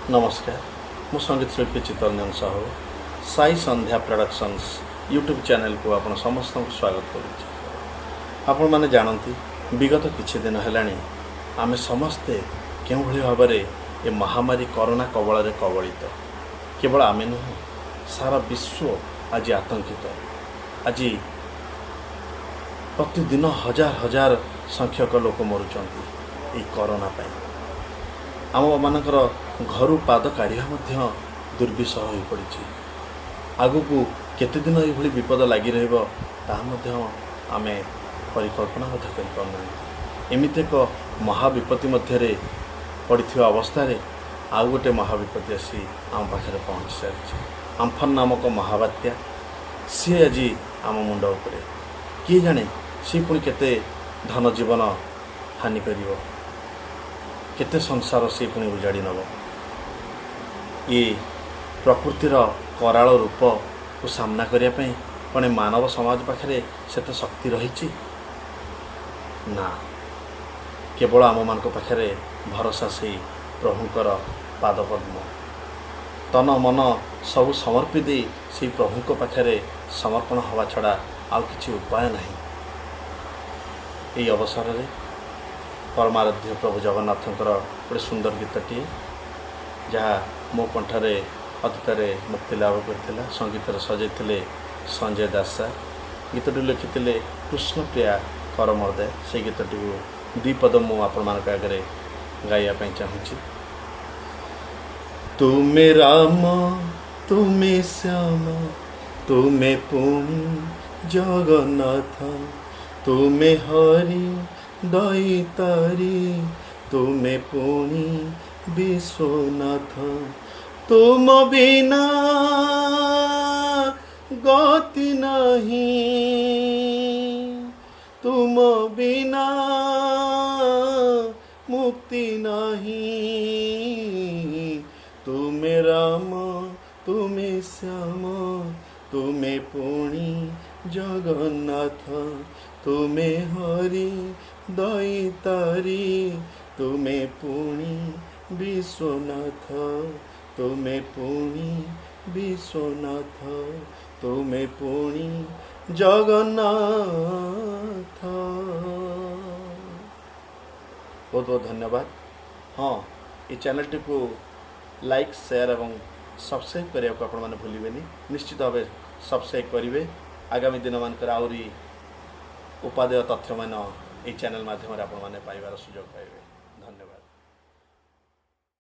ନମସ୍କାର, ମୁଁ ସଙ୍ଗୀତ ଶିଳ୍ପୀ ଚିତ୍ତରଞ୍ଜନ ସାହୁ, ସାଇ ସନ୍ଧ୍ୟା ପ୍ରଡକ୍ସନ୍ସ ୟୁଟ୍ୟୁବ୍ ଚ୍ୟାନେଲକୁ ଆପଣ ସମସ୍ତଙ୍କୁ ସ୍ୱାଗତ କରୁଛି। ଆପଣମାନେ ଜାଣନ୍ତି, ବିଗତ କିଛି ଦିନ ହେଲାଣି ଆମେ ସମସ୍ତେ କେଉଁଭଳି ଭାବରେ ଏ ମହାମାରୀ କରୋନା କବଳରେ କବଳିତ। କେବଳ ଆମେ ନୁହଁ, ସାରା ବିଶ୍ୱ ଆଜି ଆତଙ୍କିତ। ଆଜି ପ୍ରତିଦିନ ହଜାର ହଜାର ସଂଖ୍ୟକ ଲୋକ ମରୁଛନ୍ତି ଏଇ କରୋନା ପାଇଁ। ଆମମାନଙ୍କର ଘରୁ ପାଦ କାଢ଼ିବା ମଧ୍ୟ ଦୁର୍ବିସହ ହୋଇପଡ଼ିଛି। ଆଗକୁ କେତେ ଦିନ ଏଇଭଳି ବିପଦ ଲାଗି ରହିବ, ତାହା ମଧ୍ୟ ଆମେ ପରିକଳ୍ପନା ମଧ୍ୟ କରିପାରୁନାହାନ୍ତି। ଏମିତି ଏକ ମହାବିପତ୍ତି ମଧ୍ୟରେ ପଡ଼ିଥିବା ଅବସ୍ଥାରେ ଆଉ ଗୋଟେ ମହାବିପତ୍ତି ଆସି ଆମ ପାଖରେ ପହଞ୍ଚି ସାରିଛି। ଆମ୍ଫାନ ନାମକ ମହାବାତ୍ୟା, ସିଏ ଆଜି ଆମ ମୁଣ୍ଡ ଉପରେ। କିଏ ଜାଣେ ସିଏ ପୁଣି କେତେ ଧନ ଜୀବନ ହାନି କରିବ, କେତେ ସଂସାର ସିଏ ପୁଣି ଉଜାଡ଼ି ନେବ। ଏ ପ୍ରକୃତିର କରାଳ ରୂପକୁ ସାମ୍ନା କରିବା ପାଇଁ କ'ଣ ଏ ମାନବ ସମାଜ ପାଖରେ ସେତେ ଶକ୍ତି ରହିଛି? ନା, କେବଳ ଆମମାନଙ୍କ ପାଖରେ ଭରସା ସେଇ ପ୍ରଭୁଙ୍କର ପାଦପଦ୍ମ। ତନ ମନ ସବୁ ସମର୍ପି ଦେଇ ସେଇ ପ୍ରଭୁଙ୍କ ପାଖରେ ସମର୍ପଣ ହେବା ଛଡ଼ା ଆଉ କିଛି ଉପାୟ ନାହିଁ। ଏହି ଅବସରରେ ପରମାରାଧ୍ୟ ପ୍ରଭୁ ଜଗନ୍ନାଥଙ୍କର ଗୋଟେ ସୁନ୍ଦର ଗୀତଟିଏ, ଯାହା ମୋ କଣ୍ଠରେ ଅତୀତରେ ମୁକ୍ତି ଲାଭ କରିଥିଲା, ସଙ୍ଗୀତରେ ସଜେଇଥିଲେ ସଞ୍ଜୟ ଦାସ ସାର୍, ଗୀତଟି ଲେଖିଥିଲେ କୃଷ୍ଣପ୍ରିୟା କର ମହୋଦୟ, ସେଇ ଗୀତଟିକୁ ଦୁଇ ପଦ ମୁଁ ଆପଣମାନଙ୍କ ଆଗରେ ଗାଇବା ପାଇଁ ଚାହୁଁଛି। ତୁମେ ରାମ, ତୁମେ ଶ୍ୟାମ, ତୁମେ ପୁଣି ଜଗନ୍ନାଥ, ତୁମେ ହରି ଦଇତାରି, ତୁମେ ପୁଣି ବିଶ୍ୱନାଥ। ତୁମ ବିନା ଗତି ନାହିଁ, ତୁମ ବିନା ମୁକ୍ତି ନାହିଁ। ତୁମେ ରାମ, ତୁମେ ଶ୍ୟାମ, ତୁମେ ପୁଣି ଜଗନ୍ନାଥ, ତୁମେ ହରି ଦଇତାରି, ତୁମେ ପୁଣି ବିଶ୍ୱନାଥ, ତୁମେ ପୁଣି ବିଶ୍ୱନାଥ, ତୁମେ ପୁଣି ଜଗନ୍ନାଥ। ବହୁତ ବହୁତ ଧନ୍ୟବାଦ। ହଁ, ଏ ଚ୍ୟାନେଲଟିକୁ ଲାଇକ୍, ସେୟାର ଏବଂ ସବସ୍କ୍ରାଇବ୍ କରିବାକୁ ଆପଣମାନେ ଭୁଲିବେନି। ନିଶ୍ଚିତ ଭାବେ ସବସ୍କ୍ରାଇବ୍ କରିବେ। ଆଗାମୀ ଦିନମାନଙ୍କରେ ଆହୁରି ଉପାଦେୟ ତଥ୍ୟମାନ ଏହି ଚ୍ୟାନେଲ ମାଧ୍ୟମରେ ଆପଣମାନେ ପାଇବାର ସୁଯୋଗ ପାଇବେ।